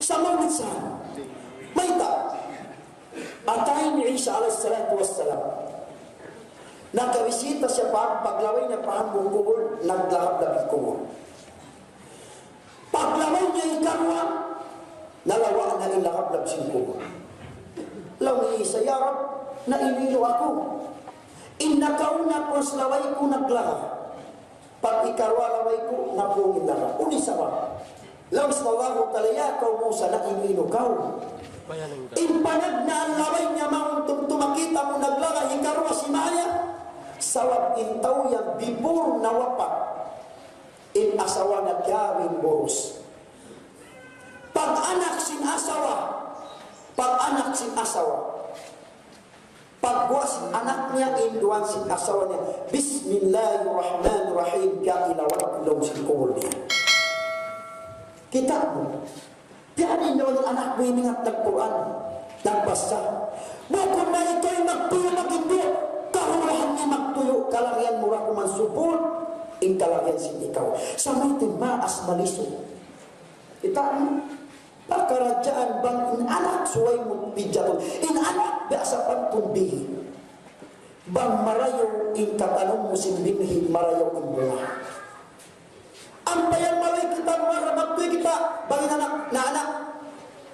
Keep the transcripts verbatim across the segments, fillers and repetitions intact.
Sa' mawn sa. Mayta'? Atayan hi Isa alayhi salatu wassalam. Nakabisita siya pa, paglabay niya pa hambuuk kubul, naglablab in kubul. Paglabay niya hikaruwa, nalawa' na in lablab sin kubul. Laung hi Isa, "Ya Rabb, na inu-inu aku. In nakauna ku sin labay ku naglaga. Pag hikaruwa labay ku, napung in laga. Unu in sabab?" Laung sin Allahu Ta'ala, "Ya kaw Musa, na inu-inu kaw. In panagnaan labay niya mawn tumtuma kita mu naglaga, hikaruwa simaya." Sabab in tau yan before nawapat in asawa niya, kiyawin burus. Pag-anak sin asawa, pag-anak sin asawa. Pagguwa' sin anak niya, induan sin asawa niya, "Bismillahirrahmanirrahim," kiyailawan ku laung sin kubul niya. Kita' mu, biya' diin daw in anak mu in ingat nag-Qur'an, nagbasa. Bukun na ikaw in magtuyu' maghindu', kahuluhan niya magtuyu', kalagihan mu ra kuman support, in kalagihan sin ikaw. Sa' mayta' in maas malisu. Kita' mu? Pakaradjaan bang in anak subay mu pidjatun. In anak biya' sapantun bihi. Bang marayaw in katanum mu sin binhi, marayaw in bunga. Ampa yan marayaw kita, mara magtuy kita, bang in anak, na anak,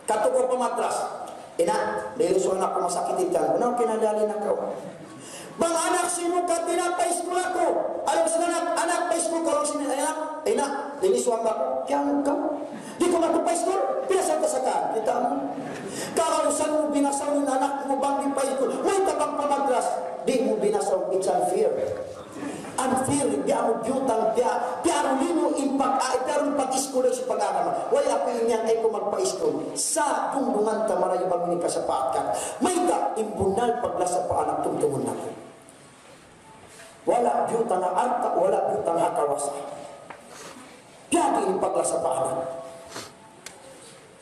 katu' kaw pa madras. Ina', dihilan sin anak ku masakit in tiyan ku. Na, okay na, dali na kaw. Bang anak simukat, "Ina', pa-iskul aku." Laung sin anak, "Anak, pa-iskul kaw." Laung sin anak, "Ina', dihilan sin anak ku." Kiyangug kaw. Di' kaw matu pa-iskul, piyasal ta sa kan. Kita' mu? Kagausan mu binasaun in anak mu bang di' pa-iskul. Mayta' bang pa madras, di' mu binasaun, it's unfair. Unfair, biya' mu biyutang, biya', biya' mu linu in pag-, ah, biya' mu pag-iskul sin pag-agama. Way aku in yan, ayaw kaw magpa-iskul. Sa' dungdungan ta marayaw bang ini kasapaat ka. Mayta', in bunnal paglasa pa anak tumtumun natu'. Wala' biyutang ha alta', wala' biyutang ha kawasa. Biya' diin in paglasa pa anak.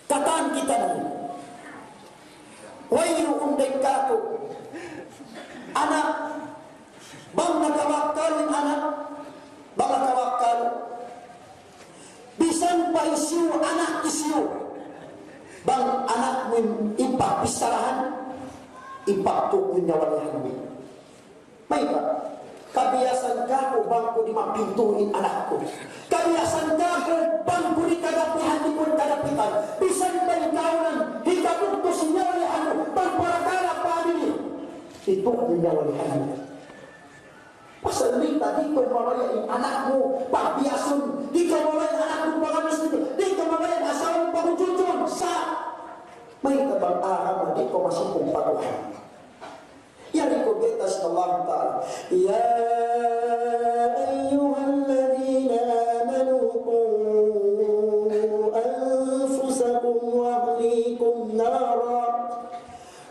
Katan kita ini. Wayruun da katu'. Anak, bang nakawakkal in anak, bang nakawakkal, misan pa hisiyu, anak hisiyu. Bang anak mu in, in pagbicharahan, in pagtuy mu in nyawa niya. Mayta'? Kabiyasan kaku' bang ku di' mapintu in anak ku. Kabiyasan kaku' bang ku di' kadapihan, di' ku kadapitan. Misan pa in kaunan, hikabugtu' sin nyawa niya, bang parakala' pa ini. Itu in nyawa niya. Pasal mayta', di' kaw mabaya' in anak mu pagbiyasun, di' kaw mabaya' in anak mu pagbiyasun, di' kaw mabaya' in asawa mu pagujujun, sa' mayta' bang agama di' kaw masukung pa Tuhan. Yari ku kita sin Allah Ta'ala. يا أيها الذين آمنوا قوا أنفسكم وأهليكم نارا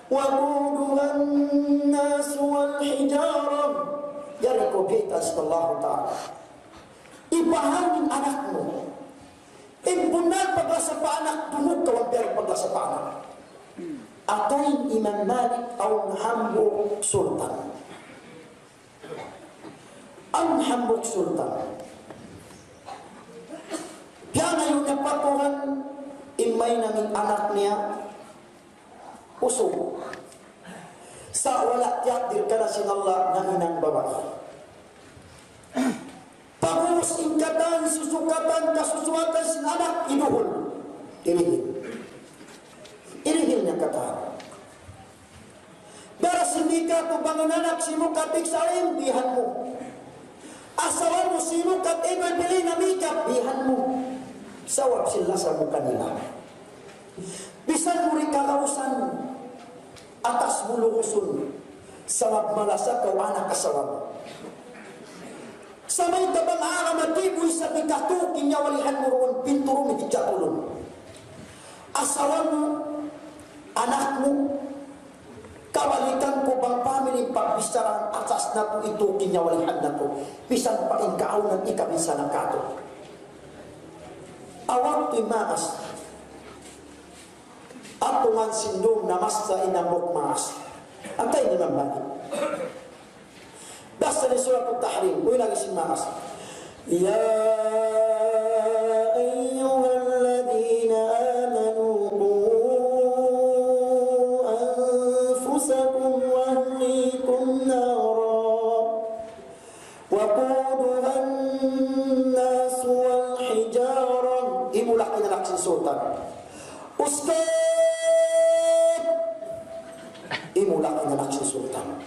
وقودها الناس والحجارة. Yari ku kita sin Allah Ta'ala. Ipaham in anak mu. In bunnal paglasa pa anak, dungug kaw ampir paglasa pa anak. Atayan hi Imam Malik awn hambuuk sultan. Awn hambuuk sultan. Piyangayu' niya pa Tuhan in mahinang in anak niya usug. Sa' wala' tiyakdir kaniya sin Allah nahinang babai. Pag'ubus in katan susukatan, kasusuwatan sin anak, hiduhul. Hirihil. Hirihil niya katan. Biya' sin di' katu' bang in anak simukat, iksa in bihan mu. Asawa mu simukat, iksa in bihan mu. Sabab sin lasa mu kanila. Misan mu di' kagausan, atas mu lugusun. Sabab malasa kaw anak asawa mu. Sa' mayta' bang agama di' mu isab hikatuki in nyawa niya duun, pintu duun, hikatulun. Asawa mu, anak mu, kabalikan ku bang family pagbicharahan, atas natu' hituki in nyawa niya natu'. Misan pa in kaawnan ikabinsana katu'. Awak tu maas. Atungan sin dum namassa in hambuuk maas. Atayan hi Imam Malik. Basa niya Surat At-Tahrim. Uy, lagi' sin maas. يا أيها الذين آمنوا Ustad! Imulak in anak sin sultan.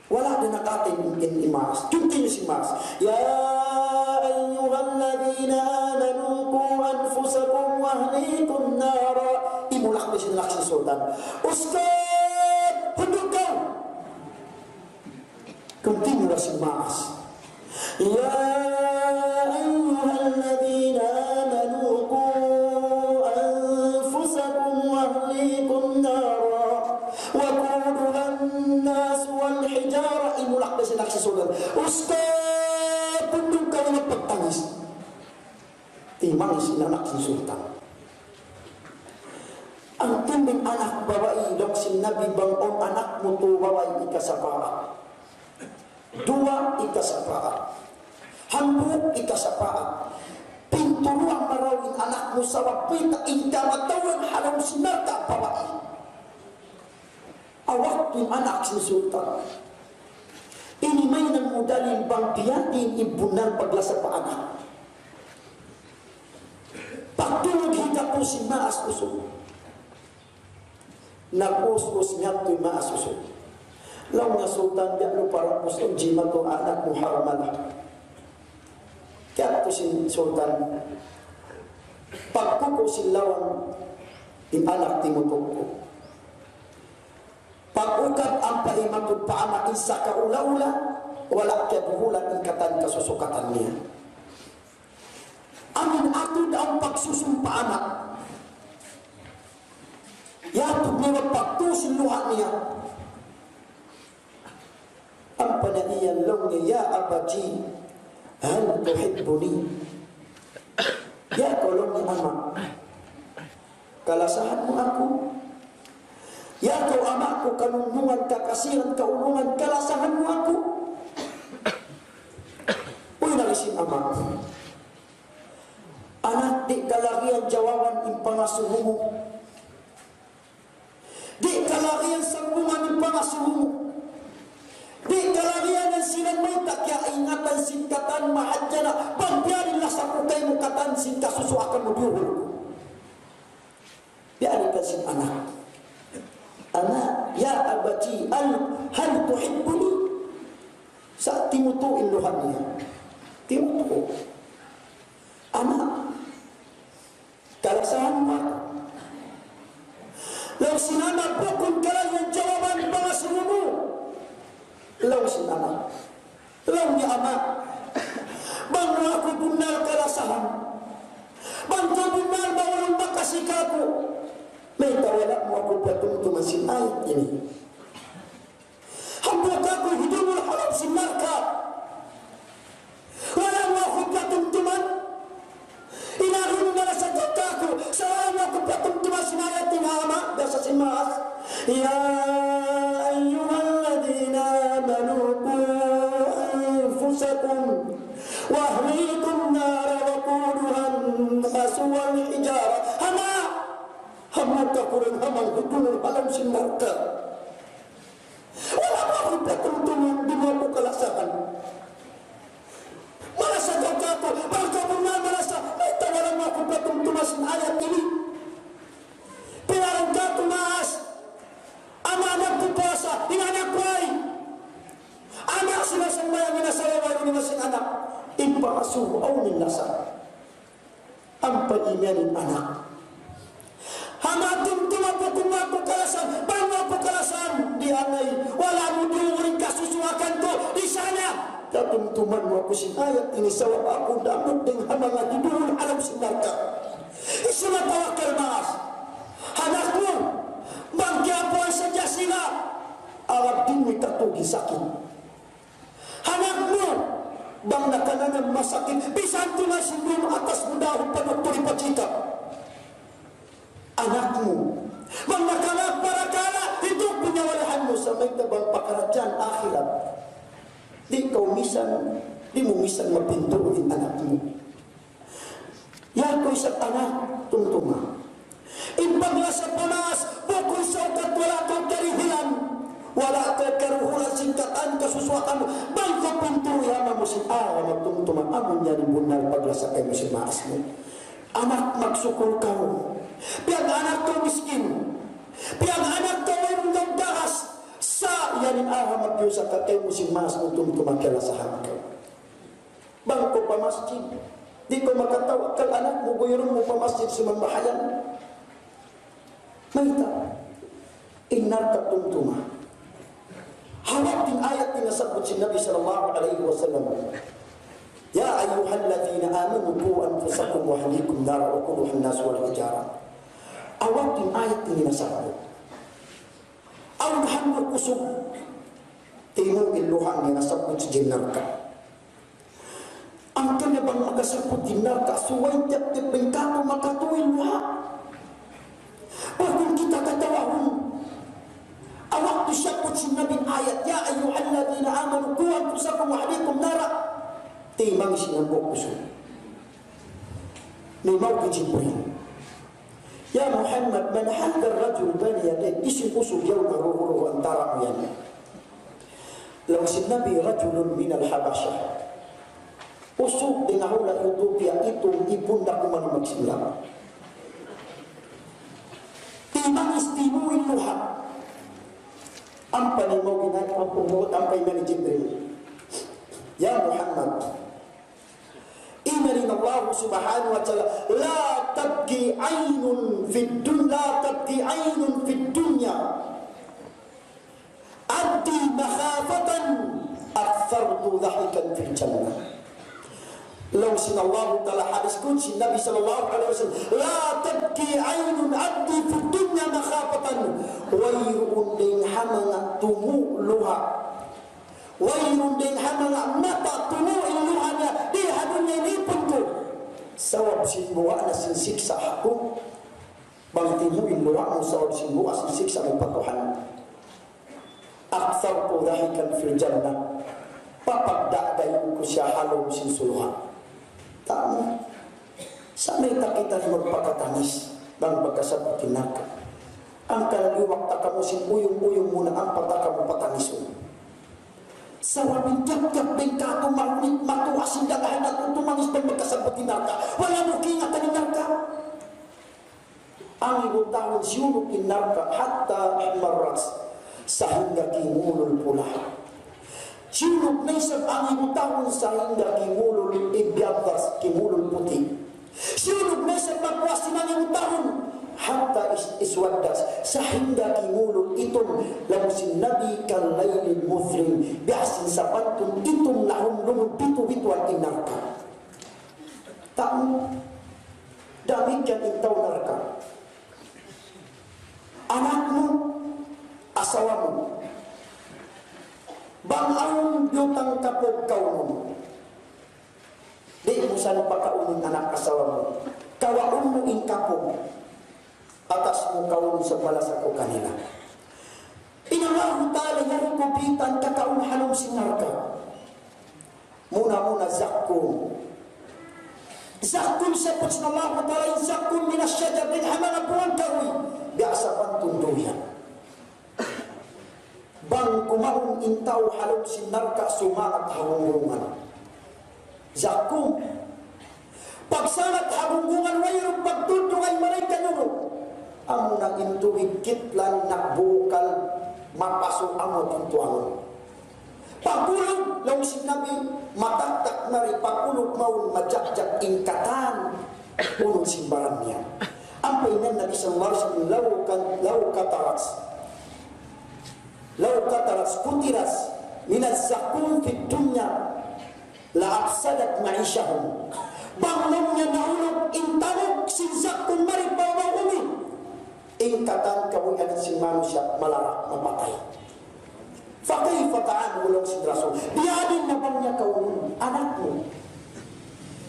Wala' da nakating in, in maas. Continue sin maas. يا أيها الذين آمنوا قوا أنفسكم وأهليكم نارا. Imulak da sin anak sin sultan. Ustad! Hundung kaw! Continue da sin maas. يا أيها الذين آمنوا قوا أنفسكم وأهليكم نارا وقودها الناس والحجارة. Imulak da sin anak sin sultan. Ustad, hundung kaw in pagtangis. Timangis in anak sin sultan. Hangkan in anak babai, laung sin Nabi, bang awn anak mu tu babai, ikasapaat. Duwa, ikasapaat. Hambuuk, ikasapaat. Pinturuan marayaw in anak mu, sabab mayta', in kamatauran ha lawm sin narka' babai. Awak tu in anak sin sultan. Ini mayan mu dalil bang biya' diin in bunnal paglasa pa anak. Pagtulug hikatu sin maas usug. Nag-us-us niyatu in maas usug. Laung niya, "Sultan, biya' lu para Muslim, jimatu anak mu, haram na." Kiyatu sin sultan. Pagkuku' sin lawang in anak, timutuk ku. Pag-ukab ampa imatud pa ama' in sakaula-ula, wala' kiyaduhulan in katan kasusukatan niya. Amu in atud awn pagsusung pa ama'. Yatud niya pagtu sin luha' niya. Ampa na iyan laung niya, "يا أبت هل تحبني؟" Ya kaw, laung niya, ama', kalasahan mu aku? Ya kaw ama' ku, kanungnungan, kakasihan, kaulungan, kalasahan mu aku? Uy, laung sin ama'. Anak, di' kalagihan jawaban in pangasubu mu. Di' kalagihan sambungan in pangasubu mu. Di' kalagihan in silang mayta' kiyaingatan sin katan mahadjana', bang biya' diin lasa ku kaymu katan sin kasusuwakan mu diyuhul. Biya' diin kan sin anak. Anak, يا أبت هل، هل تحبني؟ Sa' timutu' in luha' niya. Timutu'. Anak, kalasahan mu aku? Laung sin ama', bukun kalagihan jawaban pangasubu mu. Laung sin ama'. Laung niya, ama', bang mu aku bunnal kalasahan, bang kaw bunnal maulung makasi kāku', mayta' wala' mu aku patumtuman sin ayat ini? Hambuuk aku hidungul ha lawm sin narka'. Wala' mu aku patumtuman. In agi mu malasa kāku', sa' wala' mu aku patumtuman sin ayat ini, ama', biya' sin maas. يا أيها الذين آمنوا قوا أنفسكم وأهليكم نارا وقودها الناس والحجارة. Ama', hambuuk aku dayn ha manga hidungul ha lawm sin narka'. Wala' mu aku patumtuman, di' mu aku kalasahan. Malasa kāku', bang kaw bunnal malasa, mayta' wala' mu aku patumtuman sin ayat ini? Piyarang kāku' maas, ama' nagpupuasa, in anak way. Anak, sinasambahayang, in asawa way, in anak. In pangasubu, awn in lasa. Ampa imiyan in anak. Ama', tumtuma bukun mu aku kalasahan, bang mu aku kalasahan, di' anay, wala' mu diyuhul in kasusuwakan ku, di' sana. Katumtuman mu aku sin ayat ini, sabab aku damuk dayn ha manga hidungul ha lawm sin narka'. Hisiyu matawakkal maas? Anak mu, bang kiyapuan sadja sila, arab din mi katug in sakit. Anak mu, bang nakananam masakit, bisan tuud na sin dum atas mu dahun pa doktor ipa-check up. Anak mu, bang nakalap parakala', hitung punya walahan mu sa' mayta' bang pakaradjaan akhirat. Di' kaw misan, di' mu misan mapindu' in anak mu. Ya kaw isab anak, tumtuma. In paglasa pa maas, bukun sa' ukat wala' kaw karihilan, wala' kaw karuhulan sin katan kasusuwakan mu, bang kaw pinturu' ha ama' mu sin agama, tumtuma, amu yan in bunnal paglasa kaymu sin maas mu. Anak, magsukul kaw. Piyag-anak kaw miskin. Piyag-anak kaw wayruun daras. Sa' yan in aha magpiyusa ka kaymu sin maas mu tumtuma kiyalasahan kaw. Bang kaw pa masjid, di' kaw makatawakkal anak mu, guyurun mu pa masjid sumambahayang. Mayta'? In narka' tumtuma. Ha waktu in ayat ini nasabbut sin Nabi sallallahu alayhi wasallam. يا أيها الذين آمنوا قوا أنفسكم وأهليكم نارا وقودها الناس والحجارة. Ha waktu in ayat ini nasabbut. Awn hambuuk usug timu' in luha' niya nasabbut sin narka'. Hangkan na bang makasabbut in narka', subay tiyap-tiyap bang katu' makatu' in luha'. Pagkun kita katawahun. Ha waktu siyabbut sin Nabi in ayat, يا أيها الذين آمنوا قوا أنفسكم وأهليكم نارا. Timangis in hambuuk usug. Nimaug hi Jibril. يا محمد، من هذا الرجل بين يديك؟ Hisiyu in usug yaun ha ruhu-ruhu antara' mu yan? Laung sin Nabi, رجل من الحبشة. Usug dayn ha hula' Ethiopia, itum, ipun da kuman magsimla. Timangis, timu' in luha'. Ampa nimaug in ayat, ampa nimaug, ampa iyan hi Jibril. يا محمد, ingat in Allah subhanahu wa ta'ala, لا تبكي عين في الدن-، لا تبكي عين في الدنيا عبدي مخافة أكثرت ضحكا في الجنة. Laung sin Allah ta'ala hadis qudsi Nabi sallallahu alayhi wasallam, لا تبكي عين عبدي في الدنيا مخافة. Wayruun dayn ha manga timu' luha'. Wayruun dayn ha manga mata timu' in luha' niya, di ha dunya ini pun ku. Sabab sin buwa' na sin siksa' aku. Bang timu' in luha' mu sabab sin buwa' sin siksa' mu pa Tuhan. أكثرت ضحكا في الجنة. Papagdagayun ku siya ha lawm sin surga'. Tamu. Sa' mayta' kita di' magpakatangis bang pagkasabbut in narka'. Hangkan liwak ta kamu sin uyung-uyung mu na ampa ta kamu patangisun. Sabab in tiyap-tiyap bang katu' mahunit matuwa' sin dagahan natu' tumangis bang pagkasabbut in narka'. Wala' mu kaingatan in narka'. Amu in tahun siyulug in narka' حتى احمرت, sahingga kimulul pula. Siyulug na isab amu in tahun sahingga kimulul ابيضت, kimulul puti'. Siyulug na isab magpuas in amu in tahun حتى اس-، اسودت, sahingga kimulul itum. Laung sin Nabi كالليل المظلم, biya' sin sapantun itum lahum-lumun bitu'-bituan in narka'. Tau, damikkiyan in tau narka'. Anak mu, asawa mu. Bang awn biyutang kapug kaunun, di' mu san pakaunun anak asawa mu. Kawaun mu in kapug. Atas mu kaunun sa' balasa ku kanila. In Allahu Ta'ala yari ku bitan kakaun ha lawm sin narka'. Muna-muna zakkum. Zakkum siyabbut sin Allahu Ta'ala in zakkum من الشجر, dayn ha manga bunga kahuy. Biya' sapantun duyan. Bang kumaun in tau ha lawm sin narka' sumangat ha gunggungan. Zakkum. Pagsangat ha gunggungan wayruun pagtudlung in malaikat nunu. Amuna in tubig kitlan nagbukal mapasu' amu in tuangun. Pagkulub, laung sin Nabi, mataktak mari pagkulub mawn majakjak in katan unu sin baran niya. Ampa in Nabi sallallahu alayhi wasallam, لو كان، لو قطرة، لو قطرة قطرت من الزقوم في الدنيا لأفسدت معيشهم. Bang laung niya nahulug in tamuk sin zakkum mari pa babaw bumi, in katan kabuhianan sin manusiya' malara', mapatay. فكيف طعامه, laung sin Rasul. Biyadiin na bang niya kaunun, anak mu.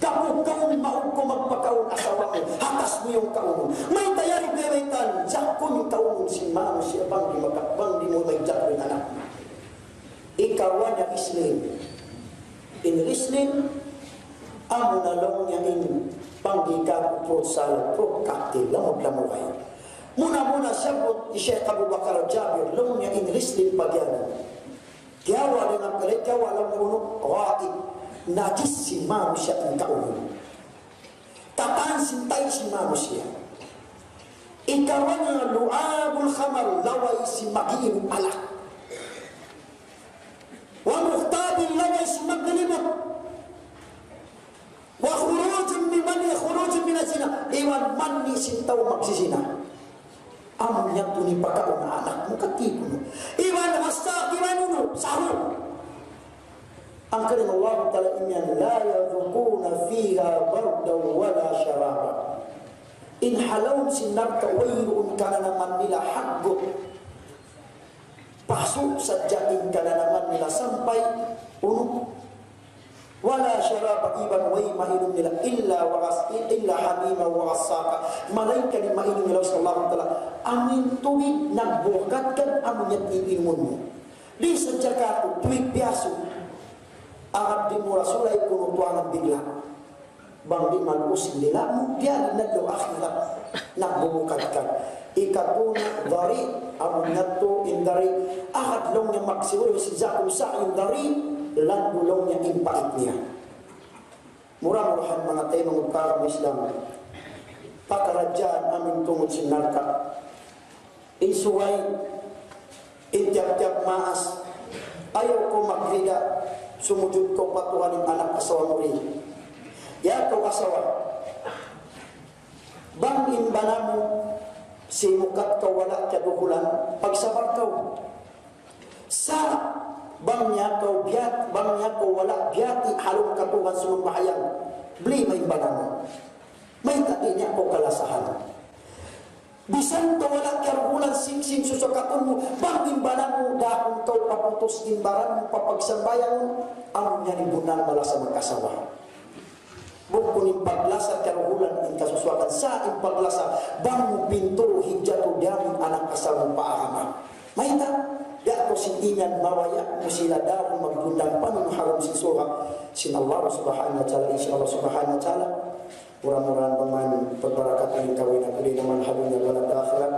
Kapug kaw, maug kaw magpakaun asawa mu, hatas mu yan kaunun. Mayta' yari biyaytaan, zakkum in kaunun sin manusiya' bang di' maka-, bang di' mu may zakkum in anak mu. Ikaruwa na rislin. In rislin, amuna laung niya in panggikan fruit salad, fruit cocktail, lamud-lamud ay. Muna-muna siyabbut hi Sheikh Abu Bakar Jabir, laung niya in rislin pagyanun. Kiyawa' dayn ha kalay, kiyawa' laung niya unu, ghaib. Najis sin manusiya' in kaunun. Katan sin tay sin manusiya'. Ikaruwa niya, لعاب الخمر, laway sin mag-iinum alak. ومغتاب, laway sin maglilibut. وخروج من مني خروج من الزنا, iban mani sin tau magsizina. Amu yadtu in pagkaun anak mu katipu. Iban hasta iban unu, sahur. Hangkan Allah Ta'ala imiyan, لا يذوقون فيها بردا ولا شرابا. In ha lawm sin narka' wayruun kananaman nila haggut. Pasu' sadja in kananaman nila sampay unu. ولا شرابا, iban way mainum nila, إلا وغس-, إلا حميما وغساقا. Malaingkan in mainum nila, laung sin Allah Ta'ala, amuin tubig nagbukat kan amu niya in inumun mu. Di' sadja katu', tubig piyasu. Agad di' mu rasulay kunu' tuangan bigla'. Bang di' maluus in dila' mu, biya' na daw akhirat, nagbubukat ka. Ikatu na, dari', amu na tu, in dari', agad laung niya magsiul, سيجزاكم سعيهم, dari', landu' laung niya in pait niya. Mura-murahan manga taymanghud ku ha Islam, pakaradjaan amu in tungud sin narka'. In subay, in tiyap-tiyap maas, ayaw kaw magrida, sumujud kaw pa Tuhan in anak asawa mu ri. Ya kaw asawa, bang in bana mu, simukat kaw wala' kiyaduhulan, pagsabar kaw. Sa' bang niya kaw biyat-, bang niya kaw wala' biyati' ha lawm katuhan sumambahayang, blima in bana mu. Mayta' di' niya kaw kalasahan. Bisan kaw wala' kiyaruhulan singsing susukatun mu, bang in bana mu, dahun kaw paputus in baran mu, papagsambayangun, amu yan in bunnal malasa mag-asawa. Bukun in paglasa kiyaruhulan in kasusuwakan, sa' in paglasa, bang mu pinturu hijatu diyamin anak asawa mu pa agama. Mayta', di' aku sin ingan mawaya' mu sila dahun magdundang panun haram sin surga' sin Allah Subhanahu wa Ta'ala, insya Allah Subhanahu wa Ta'ala. Mura-murahan bang man pagbarakatan in kawin natu' di' naman ha dunya wala' ha akhirat.